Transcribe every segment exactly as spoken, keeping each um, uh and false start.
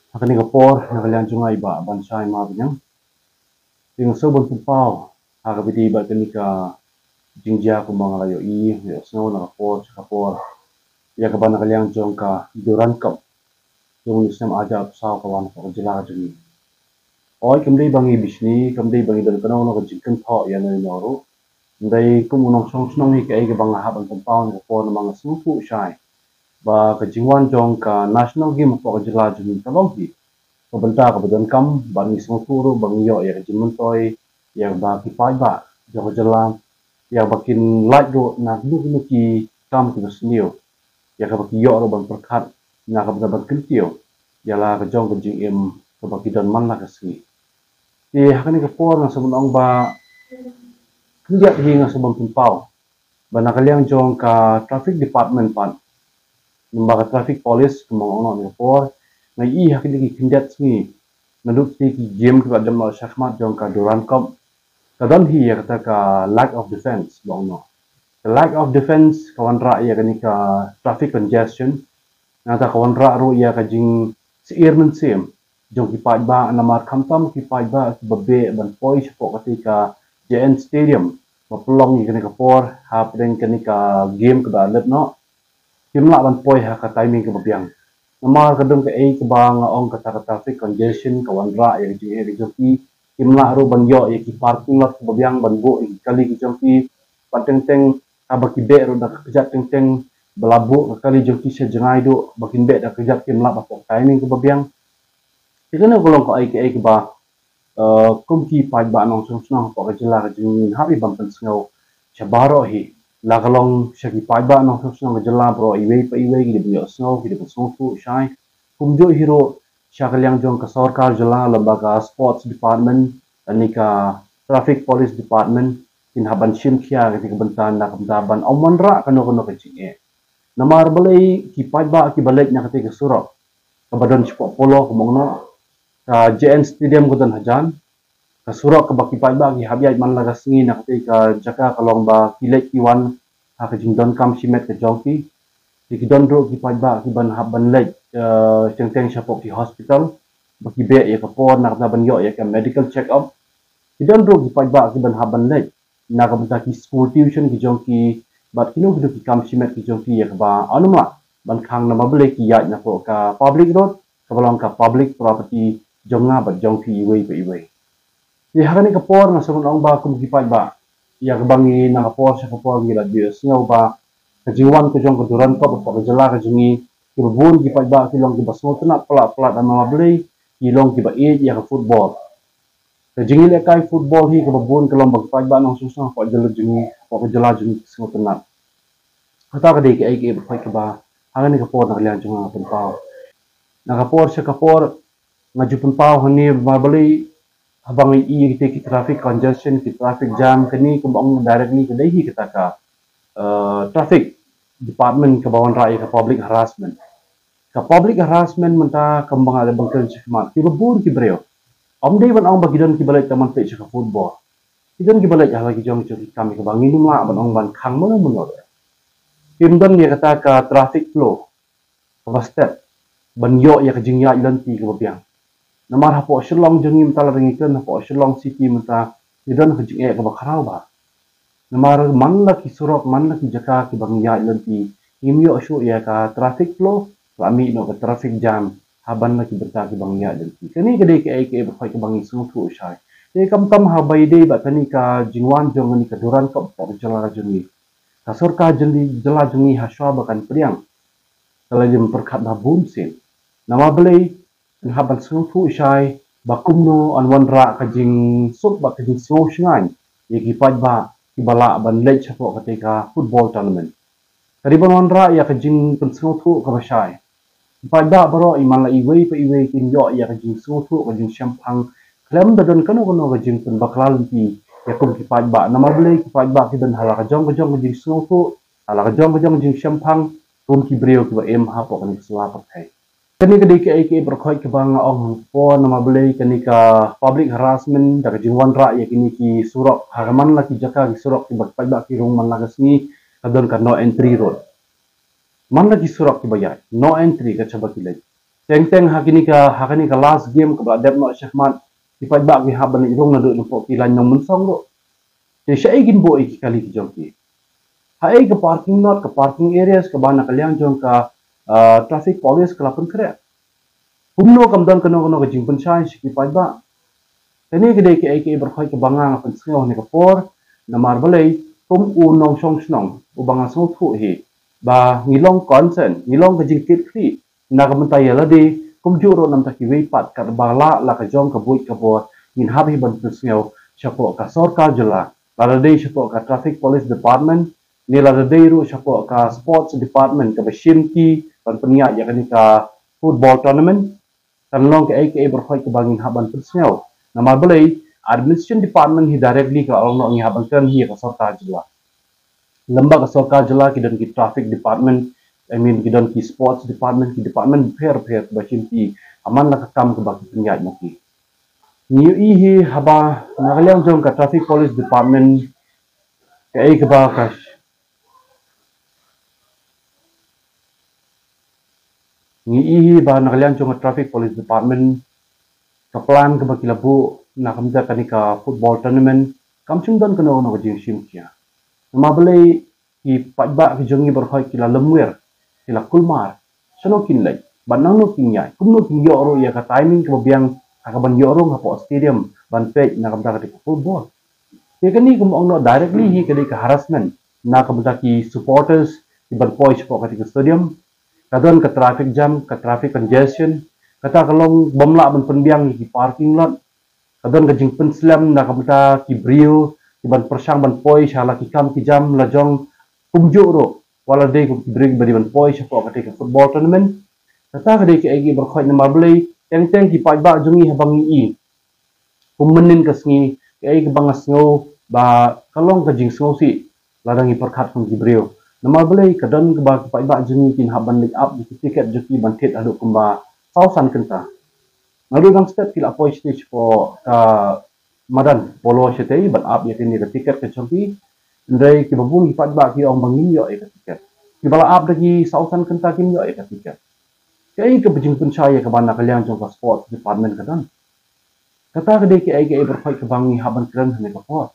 Ha kane ka por, na ka liang jong nga i Bah Banshai Marbaniang, nga sngew ban pynpaw ha kaba ïadei bad kane ka jingjia kumba nga la ïohi, ïohsngew na ka por sha ka por, ïa kaba na ka liang jong ka Durand Cup jong u snem arhajar arphew saw ka wan hapoh ka jylla ka jong ngi. Oi, kam dei ba ngi bishni, kam dei ba ngi don kano kano ka jingkynthoh ïa no ïa no ruh. Hynrei kum u nongshong shnong hi, kaei kaba nga hap ban pynpaw na ka por, namar nga sngewthuh shai ba ka jingwan jong ka national game hapoh ka jylla jong ngi ka long hi ka bynta kaba donkam, bad ngi sngewthuh ruh ba ngi ïoh ïa ka jingmyntoi ïa kaba ki paidbah jong ka jylla, ïa kaba kin lait ruh na kino kino ki kam kiba sniew, ïa kaba ki ïoh ruh ban pyrkhat na ka bynta ban kyntiew ïa la ka jong ka jingim kaba ki don man la ka sngi. Te ha kane ka por nga sngew ban ong ba khyndiat hi nga sngew ban pynpaw ba na ka liang jong ka traffic department pat, namar ka traffic police, kumba nga ong na ka por, nga ïohi ha kine ki khyndiat sngi, naduh ki game kiba don shakhmat jong ka Durand Cup, ka don hi ïa kata ka lack of defense, ba ong noh. Ka lack of defense ka wanrah ïa kane ka traffic congestion, nangta ka wanrah ruh ïa ka jingsyier mynsiem jong ki paidbah, namar khamtam ki paidbah kiba beh ban poi shapoh kata ka J N Stadium ba pynlong ïa kane ka por hapdeng kane ka game kaba leit noh, kim lah ban poi ha ka timing kaba biang. Namar ka don kaei kaba nga ong, kata ka traffic congestion ka wanrah ïa ka jingeh ka jong ki, kim lah ruh ban ïoh ïa ki parking lot kiba biang ban buh ïa ki kali ki jong ki, bad teng teng haba ki beh ruh da ka kjat teng teng, ba la buh ka kali jong ki sha jngai duh, ba kin beh da ka kjat, kim lah ban poi ha ka timing kaba biang. Te kane ka long kaei kaei kaba, eh, kum ki paidbah nongshong shnong hapoh ka jylla ka jong ngi, ngi hap hi ban pynsngew sha baroh hi. La ka long sha ki paidbah nongshong shnong ka jylla baroh, iwei pa iwei, ki dei ban ïohsngew, ki dei ban sngewthuh shai. Kumjuh hi ruh sha ka liang jong ka sorkar jylla, lyngba ka sports department lane ka traffic police department, kin hap ban shim khia kane ka bynta, na ka bynta ban ym wanrah kano kano ka jingeh. Namar balei ki paidbah kiba leit na kata ka surok kaba don shapoh Polo, kumba ong noh, ka J N Stadium ka don hajan, ka surok kaba ki paidbah ki hap ïaid man la ka sngi na kata ka jaka ka long ba ki leit ki wan ha ka jingdonkam shimet ka jong ki. Te ki don ruh ki paidbah kiban hap ban leit, eh, teng teng shapoh ki hospital ba ki beh ïa ka por na ka bynta ban ïoh ïa ka medical check up. Ki don ruh ki paidbah kiban hap ban leit na ka bynta ki school tuition ki jong ki, bad kino kino ki kam shimet ki jong ki, ïa kaba ym lah ban khang, namar balei ki ïaid napoh ka public road kaba long ka public property jong nga bad jong phi iwei pa iwei. Te ha kane ka por nga sngew ban ong ba kum ki paidbah, ïa kaba ngi na ka por sha ka por ngi la ju ïohsngew ba ka jingwan ka jong ka Durand Cup hapoh ka jylla ka jong ngi, kiba bun ki paidbah ki long kiba sngewtynnat palat palat, namar balei, ki long kiba ïeit ïa ka football. Ka jingïalehkai football hi kaba bun ka long ba ki paidbah nongshong shnong hapoh jylla jong ngi, hapoh ka jylla jong ngi ki sngewtynnat. Kata ka dei kaei kaei baroh kaba ha kane ka por na ka liang jong nga nga pynpaw. Na ka por sha ka por nga ju pynpaw hangne, namar balei, haba ngi ïohi kita ki traffic congestion, ki traffic jam, kane kumba ong directly ka dei hi kata ka, eh, traffic department kaba wanrah ïa ka public harassment. Ka public harassment mynta, kumba nga la ban kren shakhmat, kiba bun ki briew, ym dei ban ong ba ki don kiba leit tang ban peit sha ka football. Ki don kiba leit ha la ki jong ki kam ïa kaba ngim lah ban ong ban khang mano mano ruh. Kim don ïa kata ka traffic flow kaba stet ban ïoh ïa ka jingïaid lynti kaba biang. Namar hapoh Shillong jong ngi mynta, lada ngi kren hapoh Shillong City mynta, ngi don ka jingeh kaba khraw bha. Namar man la ki surok, man la ki jaka kiba ngi ïaid lynti, ngim ïoh shuh ïa ka traffic flow, la mih noh ka traffic jam ha ban la ki bynta kiba ngi ïaid lynti. Kane ka dei kaei kaei baroh kaba ngi sngewthuh shai. Te khamtam haba ïadei bad kane ka jingwan jong kane ka Durand Cup hapoh ka jylla ka jong ngi, ka sorkar jylla jong ngi ha shuwa ba kan pdiang, ka la ïa pyrkhat bha bun sien. Namar balei, kan hap ban sngewthuh shai ba kumno yn wanrah ka jingsuk bad ka jingsngew shngaiñ ïa ki paidbah kiba lah ban leit shapoh kata ka football tournament. Ka dei ban wanrah ïa ka jingpynsngewthuh kaba shai. Ki paidbah baroh, i man la iwei pa iwei, kin ïoh ïa ka jingsngewthuh, ka jingshemphang khlem da don kano kano ka jingpynbakla lynti ïa kum ki paidbah. Namar balei, ki paidbah ki don ha la ka jong ka jong ka jingsngewthuh, ha la ka jong ka jong ka jingshemphang kum ki briew kiba im hapoh kane ka sla pyrthei. Kane ka dei kaei kaei baroh kaba nga ong ha kane ka por, namar balei, kane ka public harassment da ka jingwanrah ïa kine ki surok ha ka man la ki jaka, ki surok kiba ki paidbah ki rung man la ka sngi, ka don ka no entry road. Man la ki surok kiba ïaid, no entry, ka shaba ki leit. Teng teng ha kane ka, ha kane ka last game kaba la dep noh shakhmat, ki paidbah ki hap ban leit rung naduh napoh ki lain nongmynsong ruh. Te shaei kin buh ïa ki kali ki jong ki? Haei ka parking lot, ka parking areas kaba na ka liang jong ka, ah, traffic police ka la pynkhreh? Kumno kam don kano kano ka jingpynshai sha ki paidbah? Kane ka dei kaei kaei baroh kaba nga nga pynsngew ha kane ka por, namar balei, kum u nongshong shnong uba nga sngewthuh hi ba ngi long concern, ngi long ka jingkitkhlieh na ka bynta ïa lade, kumjuh ruh na ka bynta kiwei pat, katba lah la ka jong ka buit ka bor, ngin hap hi ban pynsngew shapoh ka sorkar jylla, lada dei shapoh ka traffic police department, ne lada dei ruh shapoh ka sports department kaba shim ki ban pynïaid ïa kane ka football tournament. Kan long kaei kaei baroh kaba ngin hap ban pynsngew. Namar balei, administration department hi directly ka la long noh, ngi hap ban kren hi ïa ka sorkar jylla. Lem bad ka sorkar jylla ki don ki traffic department, I mean ki don ki sports department, ki department bapher bapher kaba shim ki ha man la ka kam kaba ki pynïaid ma ki. Ngi ïohi hi haba na ka liang jong ka traffic police department, kaei kaba ka ngi ïohi hi ba na ka liang jong ka traffic police department, ka plan kaba ki la buh na ka bynta kane ka football tournament, kam shym don kano kano ka jingshim khia. Namar balei, ki paidbah ki jong ngi baroh ki la lymwir, ki la kulmar, shano kin leit, bad nangno kin ïaid, kumno kin ïoh ruh ïa ka timing kaba biang ha kaban ïoh rung hapoh stadium ban peit na ka bynta kane ka football. Te kane kumba ong noh directly hi ka dei ka harassment na ka bynta ki supporters kiban poi shapoh kane ka stadium. Ka don ka traffic jam, ka traffic congestion, kata ka long bym lah ban pynbiang ïa ki parking lot. Ka don ka jingpynslem na ka bynta ki briew kiban pyrshang ban poi sha la ki kam ki jam la jong, kumjuh ruh wat la dei kum ki briew kiba dei ban poi shapoh kane ka football tournament. Kata ka dei kaei kaei baroh, namar balei, teng teng ki paidbah jong ngi haba ngi ïohi kum mynnin ka sngi, kaei kaba nga sngew ba ka long ka jingsngewsih lada ngi pyrkhat kum ki briew. Namar balei, ka don kaba ki paidbah jong ngi kin hap ban leit ap ïa ki tiket jong ki ban thied haduh kumba saw san kynta. Naduh dang step ki la poi stage hapoh ka madan Polo shatei ban ap ïa kane ka tiket ka jong ki. Hynrei kiba bun ki paidbah ki ong ba ngim ïoh ïa ka tiket. Kiba la ap da ki saw san kynta kim ïoh ïa ka tiket. Kaei ka jingpynshai ïa kaba na ka liang jong ka sports department ka don? Kata ka dei kaei kaei baroh kaba ngi hap ban kren ha kane ka por.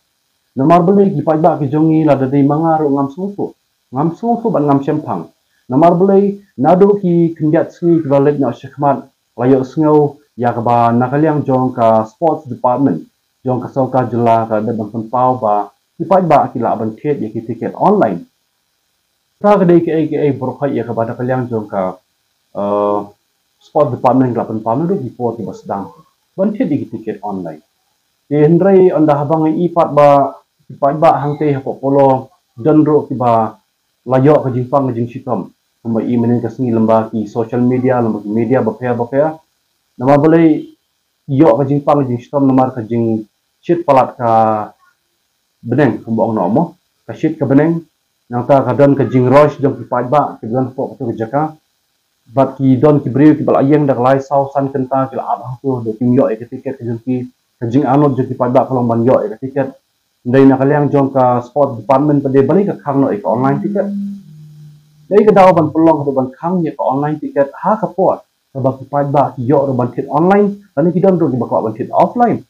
Namar balei, ki paidbah ki jong ngi lada dei ma nga ruh ngam sngewthuh, ngam sngewthuh bad ngam shemphang. Namar balei, naduh ki khyndiat sngi kiba la leit noh shakhmat, la ïohsngew ïa kaba na ka liang jong ka sports department jong ka sorkar jylla ka la dep ban pynpaw ba ki paidbah ki lah ban thied ïa ki tiket online. Kata ka dei kaei kaei baroh ïa kaba na ka liang jong ka, eh, sports department ka la pynpaw naduh ki por kiba sdang ban thied ïa ki tiket online. Te hynrei ynda haba ngi ïohi pat ba ki paidbah hangtei hapoh Polo don ruh kiba la ïoh ka jingpang ka jingshitom, kumba i mynnin ka sngi lem bad ki social media, lem bad ki media bapher bapher. Namar balei ïoh ka jingpang ka jingshitom? Namar ka jingshit palat ka bneng, kumba ong noh mo, ka shit ka bneng. Nangta ka don ka jingrush jong ki paidbah kiba don hapoh kato ka jaka. Bad ki don ki briew kiba la ïeng da ka lai saw san kynta, ki la ap hangto, da kim ïoh ïa ka tiket ka jong ki. Ka jingarngut jong ki paidbah ka long ban ïoh ïa ka tiket. Hynrei na ka liang jong ka sports department pat de, balei ka khang noh ïa ka online tiket? Dei ka daw ban pynlong haduh ban khang ïa ka online tiket ha ka por kaba ki paidbah ki ïoh ruh ban thied online, lane ki don ruh kiba kwah ban thied offline.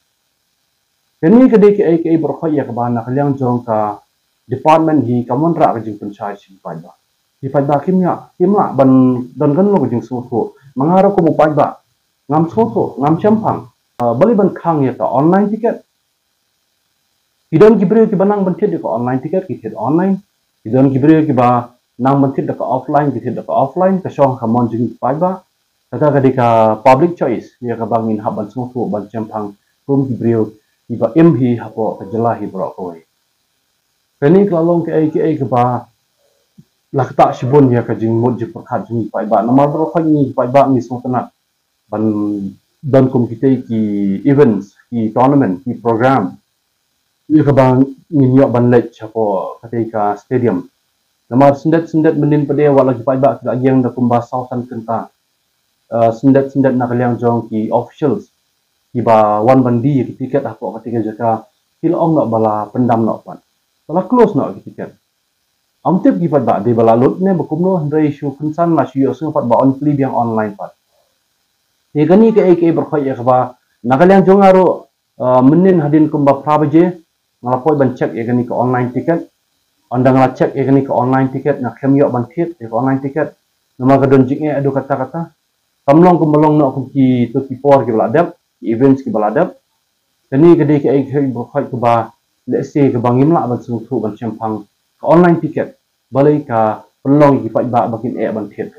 Kane ka dei kaei kaei baroh ïa kaba na ka liang jong ka department hi kam wanrah ka jingpynshai sha ki paidbah. Ki paidbah kim ïa, kim lah ban don kano ka jingsngewthuh. Ma nga ruh kum u paidbah, ngam sngewthuh, ngam shemphang. Ah, balei ban khang ïa ka online tiket? Ki don ki briew kiba nang ban thied ïa ka online tiket, ki thied online. Ki don ki briew kiba nang ban thied da ka offline, ki thied da ka offline, ka shong ha ka mon jong ki paidbah. Kata ka dei ka public choice ïa kaba ngin hap ban sngewthuh ban shemphang kum ki briew kiba im hi hapoh ka jylla hi baroh kawei. Kane ka la long kaei kaei kaba la ktah shibun ïa ka jingmut jingpyrkhat jong ngi paidbah. Namar baroh ngi paidbah ngi sngewtynnat ban don kum kitei ki events, ki tournament, ki program ïa kaba ngin ïoh ban leit shapoh katei ka stadium. Namar syndet syndet mynnin pat de, wat la ki paidbah ki la ïeng da kumba saw san kynta, eh, syndet syndet na ka liang jong ki officials kiba wan ban die ïa ki tiket hapoh katei ka jaka, ki la ong noh ba la pyndam noh pat, ba la close noh ki tiket. Ym tip ki paidbah dei ba la lut ne ba kumno, hynrei shu kynsan la shu ïohsngew pat ba yn plie biang online pat. Te kane kaei kaei baroh khoit ïa kaba na ka liang jong nga ruh, uh, mynnin hadien kumba phra baje nga la poi ban check ïa kane ka online ticket. Ynda nga la check ïa kane ka online ticket nga khlem ïoh ban thied ïa ka online ticket. Namar ka don jingeh haduh katta katta. Kam long kumba long noh kum kito ki por kiba la dep, ki events kiba la dep. Kane ka dei kaei kaei baroh khoit kaba lehse kaba ngim lah ban sngewthuh ban shemphang. Ka online ticket balei ka pynlong ïa ki paidbah ba kin eh ban thied.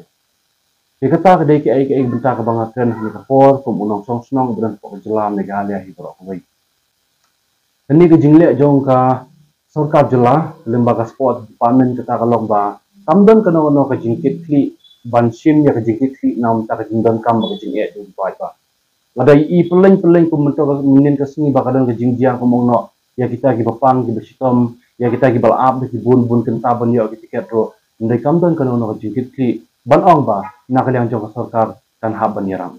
Te kata ka dei kaei kaei ka bynta kaba nga kren ha kane ka por kum u nongshong shnong uba don hapoh ka jylla Meghalaya hi baroh kawei. Kane ka jingleh jong ka sorkar jylla lyngba ka sport department kata ka long ba kam don kano kano ka jingkitkhlieh ban shim ïa ka jingkitkhlieh na ka bynta ka jingdonkam bad ka jingeh jong ki paidbah. Lada i pylleng pylleng kum mynta ka mynnin ka sngi ba ka don ka jingjia kum ong noh ïa kita kiba pang kiba shitom, ïa kita kiba la ap da ki bun bun kynta ban ïoh ki tiket ruh. Hynrei kam don kano kano ka jingkitkhlieh ban ong ba na ka liang jong ka sorkar kan hap ban ïarap.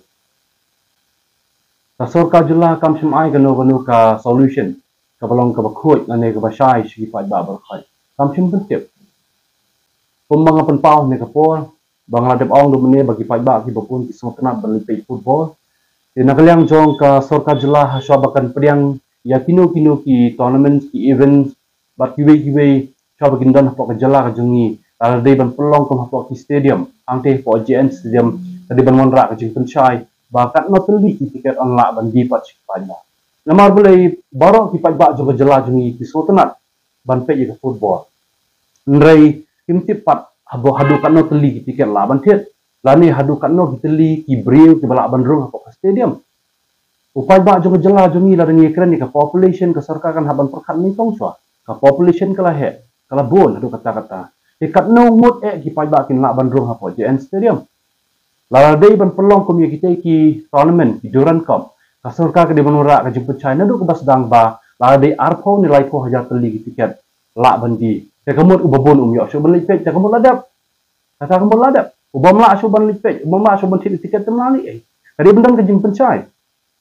Ka sorkar jylla kam shym ai kano kano ka solution kaba long kaba khuid lane kaba shai sha ki paidbah baroh khoit. Kam shym pyntip. Kumba nga pynpaw ha kane ka por ba nga la dep ong da mynne ba ki paidbah kiba bun ki sngewtynnat ban leit peit football. Te na ka liang jong ka sorkar jylla ha shwa ba kan pdiang ïa kino kino ki tournament, ki events bad kiwei kiwei shwa ba kin don hapoh ka jylla ka jong ngi, lada dei ban pynlong kum hapoh ki stadium, hangtei hapoh J N Stadium ka dei ban wanrah ka jingpynshai ba katno tylli ki tiket yn lah ban die pat sha ki paidbah. Namar balei baroh ki paidbah jong ka jylla jong ngi ki sngewtynnat ban peit ïa ka football. Hynrei kim tip pat haduh katno tylli ki tiket lah ban thied lane haduh katno ki tylli ki briew kiba lah ban rung hapoh ka stadium. U paidbah jong ka jylla jong ngi lada ngi kren ïa ka population ka sorkar kan hap ban pyrkhat nyngkong shwa. Ka population ka la heh, ka la bun haduh katta katta. Te katno ngut eh ki paidbah kin lah ban rung hapoh J N Stadium. Lada dei ban pynlong kum ïa kitei ki tournament, ki Durand Cup, ka sorkar ka dei ban wanrah ka jingpynshai naduh kaba sdang ba lada dei arphew ne laiphew hajar tylli ki tiket lah ban die. Te ka mut uba bun um ïoh shuh ban leit peit, te ka mut la dep. Kata ka mut la dep. Ubym lah shuh ban leit peit, ubym lah shuh ban thied tiket te ym lah leh ei. Ka dei ban don ka jingpynshai.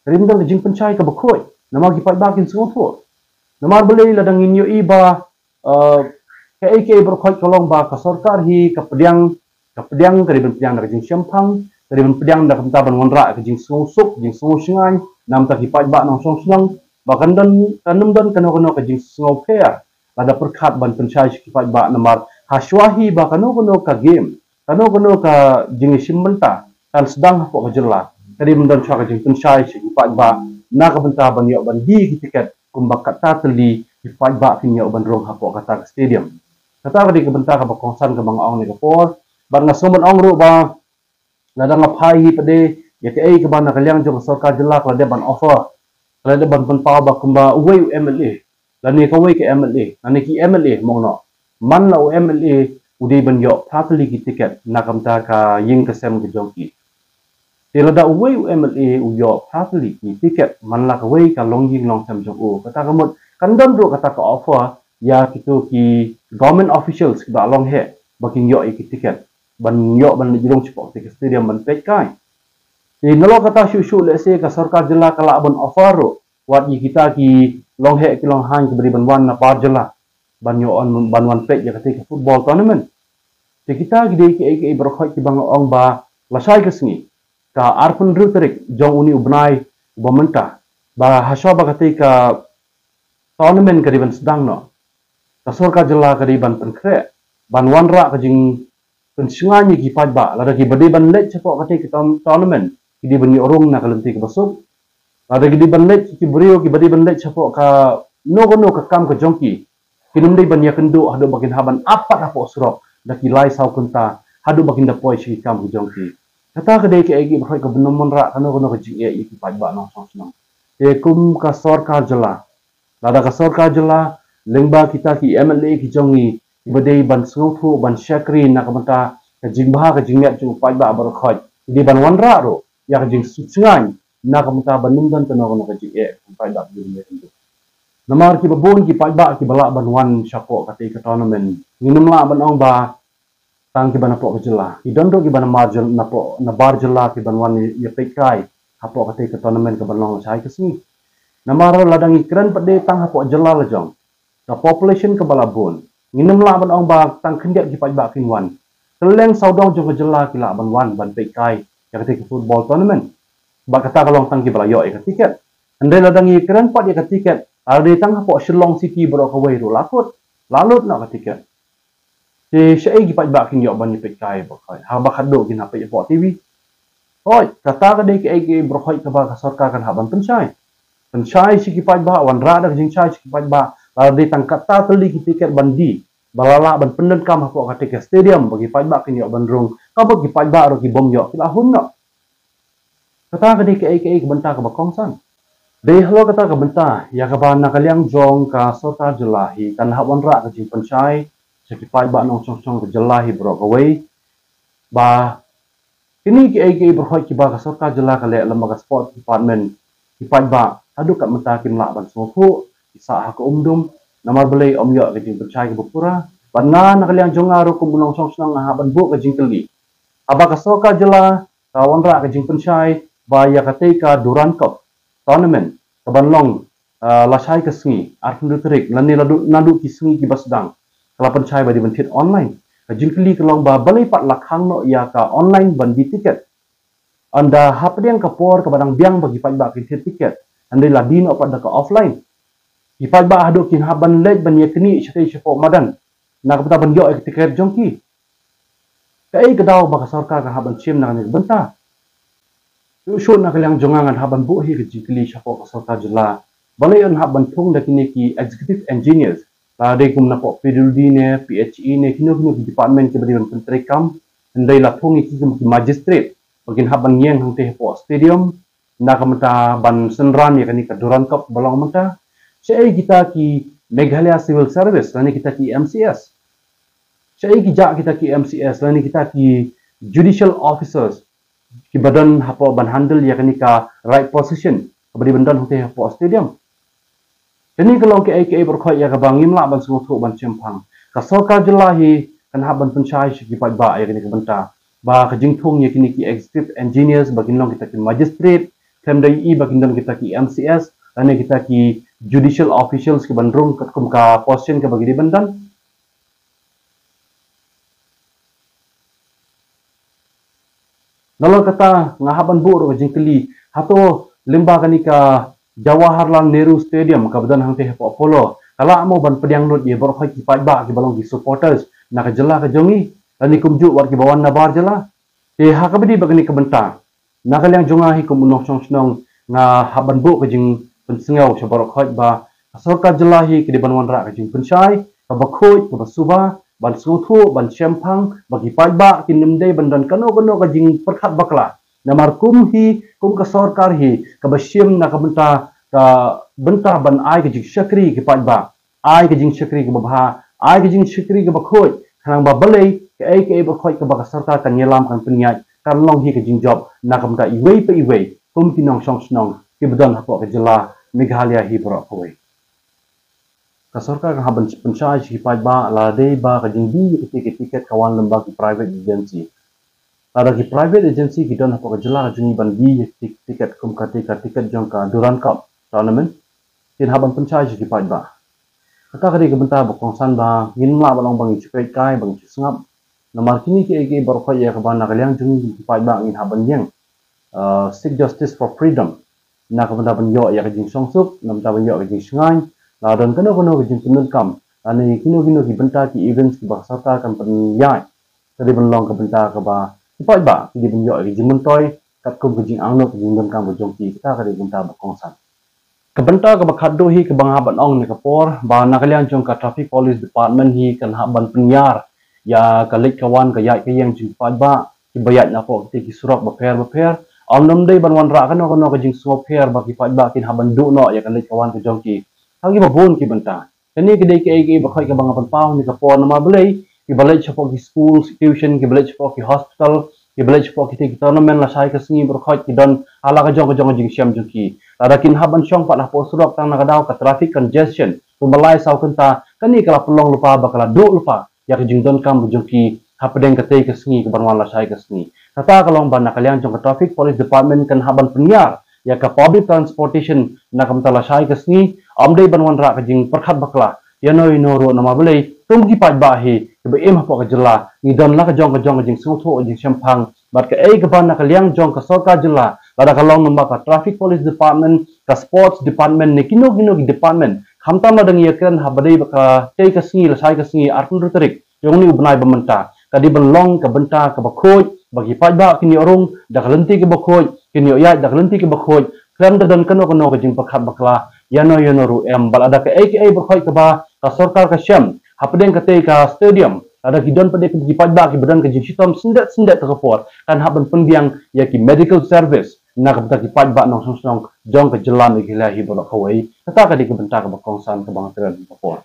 Ka dei ban don ka jingpynshai kaba khuid. Namar ki paidbah kin sngewthuh. Namar balei lada ngin ïohi ba, eh, kaei kaei baroh khoit ka long ba ka sorkar hi ka pdiang, ka pdiang, ka dei ban pdiang da ka jingshemphang, ka dei ban pdiang da ka bynta ban wanrah ka jingsngewsuk, jingsngewshngaiñ na ka bynta ki paidbah nongshong shnong, ba kan don, kan ym don kano kano ka jingsngewpher lada pyrkhat ban pynshai sha ki paidbah namar ha shwa hi ba kano kano ka game, kano kano ka jingïashim bynta kan sdang hapoh ka jylla, ka dei ban don shwa ka jingpynshai sha ki paidbah na ka bynta ban ïoh ban die ki tiket kumba katta tylli ki paidbah kin ïoh ban rung hapoh kata ka stadium. Kata ka dei ka bynta kaba kongsan kaba nga ong ha kane ka por. Bad nga sngewbha ban ong ruh ba lada nga phai hi pat de ïa kaei kaba na ka liang jong ka sorkar jylla ka la dep ban offer, ka la dep ban pynpaw ba kumba uwei u M L A lane kawei ka M L A lane ki M L A, mano man la u M L A u dei ban ïoh phra tylli ki tiket na ka bynta ka ïing ka sem ka jong ki. Te lada uwei u M L A u ïoh phra tylli ki tiket man la kawei ka longïing longsem jong u, kata ka mut kan don ruh kata ka offer ïa kito ki government officials kiba long heh ba kin ïoh ïa ki tiket ban ïoh ban leit rung shapoh kata ka stadium ban peit kai. Te nalor kata shuh shuh lehse ka sorkar jylla ka lah ban offer ruh wat ïa kita ki long heh ki long haiñ kiba dei ban wan na bar jylla ban ïoh ban wan peit ïa kata ka football tournament. Te kita ki dei kiei kiei baroh khoit kiba nga ong ba lashai ka sngi, ka arphew hynriew tarik jong une u bnai uba mynta, ba hashwa ba kata ka tournament ka dei ban sdang noh, ka sorkar jylla ka dei ban pynkhreh ban wanrah ka jingpynshngaiñ ïa ki paidbah lada kiba dei ban leit shapoh kata ka tournament ki dei ban ïoh rung na ka lynti kaba suk. Lada ki dei ban leit ki briew kiba dei ban leit shapoh kano kano ka kam ka jong ki, kin ym dei ban ïakynduh haduh ba kin hap ban ap pat hapoh surok da ki lai saw kynta haduh ba kin da poi sha ki kam ka jong ki. Kata ka dei kaei kaei baroh khoit kaba nym wanrah kano kano ka jingeh ïa ki paidbah nongshong shnong. Te kum ka sorkar jylla, lada ka sorkar jylla lyngba kita ki M L A ki jong ngi kiba dei ban sngewthuh ban shakri na ka bynta ka jingbha ka jingmiat jong u paidbah baroh khoit, ki dei ban wanrah ruh ïa ka jingshngaiñ na ka bynta ban nym don kano kano ka jingeh ka paidbah ki jong ngi. Namar kiba bun ki paidbah kiba lah ban wan shapoh kata ka tournament, ngin ym lah ban ong ba tang kiba napoh ka jylla, ki don ruh kiba na bar jylla, napoh na bar jylla kiban wan ïa peit kai hapoh kata ka tournament kaban long lashai ka sngi. Namar lada ngi kren pat de tang hapoh jylla la jong, ka population kaba la bun, ngin ym lah ban ong ba tang khyndiat ki paidbah kin wan. Kylleng sawdong jong ka jylla ki lah ban wan ban peit kai ïa kata ka football tournament. Ba kata ka long tang kiba la ïoh ïa ka tiket. Hynrei lada ngi kren pat ïa ka tiket, lada dei tang hapoh Shillong City baroh kawei ruh la kut, la lut noh ka tiket. Te shaei ki paidbah kin ïoh ban ïa peit kai baroh khoit, haba khadduh kin hap peit hapoh T V. Hooid, kata ka dei kaei kaei baroh khoit kaba ka sorkar kan hap ban pynshai. Pynshai sha ki paidbah, wanrah da ka jingshai sha ki paidbah, lada dei tang kata tylli ki tiket ban die, ba la lah ban pyndonkam hapoh kata ka stadium ba ki paidbah kin ïoh ban rung, kaba ki paidbah ruh ki bym ïoh ki la hun noh. Kata ka dei kaei kaei ka bynta kaba kongsan. Dei halor kata ka bynta ïa kaba na ka liang jong ka sorkar jylla hi kan hap wanrah ka jingpynshai sha ki paidbah nongshong shnong ka jylla hi baroh kawei, ba kine kiei kiei baroh khoit kiba ka sorkar jylla ka leh lem bad ka sports department, ki paidbah haduh katne mynta kim lah ban sngewthuh, ki sah ha ka um dum. Namar balei? Ym ïoh ka jingpynshai kaba pura. Bad nga na ka liang jong nga ruh kum u nongshong shnong nga hap ban buh ka jingkylli. Haba ka sorkar jylla ka wanrah ka jingpynshai ba ïa katei ka Durand Cup tournament kaban long, ah, lashai ka sngi arphew tarik lane naduh, naduh ki sngi kiba sdang, ka la pynshai ba dei ban thied online. Ka jingkylli ka long ba balei pat la khang noh ïa ka online ban die tiket, ynda hapdeng ka por kaba dang biang ba ki paidbah kin thied tiket, hynrei la die noh pat da ka offline. Ki paidbah haduh kin hap ban leit ban ïaknieh shatei shapoh madan na ka bynta ban ïoh ïa ka tiket jong ki. Kaei ka daw ba ka sorkar kan hap ban shim na kane ka bynta? Shuh shuh na ka liang jong nga ngan hap ban buh hi ka jingkylli shapoh ka sorkar jylla, balei yn hap ban thung da kine ki executive engineers, lada dei kum napoh P W D ne P H E ne kino kino ki department kiba dei ban pyntreikam, hynrei la thung ïa ki kum ki magistrate ba kin hap ban ïeng hangtei hapoh stadium na ka bynta ban synran ïa kane ka Durand Cup ba long mynta. Shaei kita ki Meghalaya Civil Service lane kita ki M C S? Shaei ki jah kita ki M C S lane kita ki judicial officers kiba don hapoh ban handle ïa kane ka right position kaba dei ban don hangtei hapoh stadium? Kane ka long kaei kaei baroh khoit ïa kaba ngim lah ban sngewthuh ban shemphang. Ka sorkar jylla hi kan hap ban pynshai sha ki paidbah ïa kane ka bynta, ba ka jingthung ïa kine ki executive engineers ba kin long kita ki magistrate, khlem da ïohi ba kin don kita ki M C S lane kita ki judicial officials kiban rung katkum ka position kaba ki dei ban don. Nalor kata nga hap ban buh ruh ka jingkylli, hato lyngba kane ka Jawaharlal Nehru Stadium kaba don hangtei hapoh Apollo ka lah mo ban pdiang lut ïa baroh khoit ki paidbah kiba long ki supporters na ka jylla ka jong ngi lane kumjuh wat kiba wan nabar jylla? Te ha kaba dei bad kane ka bynta, na ka liang jong nga hi kum u nongshong shnong nga hap ban buh ka jingpynsngew sha baroh khoit ba ka sorkar jylla hi ka dei ban wanrah ka jingpynshai kaba khuid kaba suba ban sngewthuh ban shemphang ba ki paidbah kin ym dei ban don kano kano ka jingpyrkhat bakla. Namar kum hi kum ka sorkar hi kaba shim na ka bynta, ka bynta ban ai ka jingshakri ki paidbah, ai ka jingshakri kaba bha, ai ka jingshakri kaba khuid, khnang ba balei kaei kaei baroh khoit kaba ka sorkar kan ïalam kan pynïaid kan long hi ka jingjop na ka bynta iwei pa iwei kum ki nongshong shnong kiba don hapoh ka jylla Meghalaya hi baroh kawei. Ka sorkar kan hap ban pynshai sha ki paidbah lada dei ba ka jingdie ïa kata ka tiket ka wan lyngba ki private agency. Lada ki private agency ki don hapoh ka jylla ka jong ngi ban die ïa kata ka tiket kum kata ka tiket jong ka Durand Cup tournament, kin hap ban pynshai sha ki paidbah. Kata ka dei ka bynta ba kongsan ba ngim lah ban ong ba ngi shu peit kai ba ngi shu sngap. Namar kine kiei kiei baroh khoit ïa kaba na ka liang jong ngi ki paidbah ngin hap ban ïeng, uh, seek justice for freedom, na ka bynta ban ïoh ïa ka jingshongsuk, na ka bynta ban ïoh ka jingshngaiñ. La don kano kano ka jingpyndonkam lane kino kino ki bynta ki events kiba ka sorkar kan pynïaid, ka dei ban long ka bynta kaba ki paidbah ki dei ban ïoh ïa ka jingmyntoi katkum ka jingangnud ka jingdonkam ka jong ki. Kata ka dei ka bynta ba kongsan. Ka bynta kaba khatduh hi kaba nga hap ban ong na ka por ba na ka liang jong ka Traffic Police Department hi kan hap ban pynïar ïa ka leit ka wan ka ïaid ka ïeng jong ki paidbah kiba ïaid napoh kita ki surok bapher bapher. Ym dei ban wanrah kano kano ka jingsngewpher ba ki paidbah kin hap ban duh noh ïa ka leit ka wan ka jong ki ha kiba bun ki bynta. Kane ka dei kaei kaei baroh khoit kaba nga pynpaw na ka por, namar balei? Kiba leit shapoh ki school, ki tuition, kiba leit shapoh ki hospital, kiba leit shapoh kita ki tournament lashai ka sngi baroh khoit ki don ha la ka jong ka jong ka jingshem jong ki. Lada kin hap ban shong pat hapoh surok tang na ka daw ka traffic congestion kumba lai saw kynta, kane ka la pynlong lypa ba ka la duh lypa ïa ka jingdonkam ka jong ki hapdeng katei ka sngi kaban wan lashai ka sngi. Kata ka long ba na ka liang jong ka Traffic Police Department kan hap ban pynïar ïa ka public transportation na ka bynta lashai ka sngi. Ym dei ban wanrah ka jingpyrkhat bakla ïano ïano ruh, namar balei? Kum ki paidbah hi kiba im hapoh ka jylla ngi don la ka jong ka jong ka jingsngewthuh, ka jingshemphang Bad kaei kaba na ka liang jong ka sorkar jylla, lada ka long namar ka traffic police department, ka sports department, ne kino kino ki department, khamtam lada ngi ïakren ha ba dei ba ka tei ka sngi, lashai ka sngi arphew tarik jong une u bnai ba mynta, ka dei ban long ka bynta kaba khuid, ba ki paidbah kin ïoh rung da ka lynti kaba khuid, kin ïoh ïaid da ka lynti kaba khuid, khlem da don kano kano ka jingpyrkhat bakla ïano ïano ruh em. Bad lada kaei kaei baroh kaba ka sorkar ka shem hapdeng katei ka stadium, lada ki don pat de ki paidbah kiba don ka jingshitom syndet syndet ha ka por, kan hap ban pynbiang ïa ki medical service na ka bynta ki paidbah nongshong shnong jong ka jylla Meghalaya hi baroh kawei. Kata ka dei ka bynta kaba kongsan kaba nga kren ha ka por.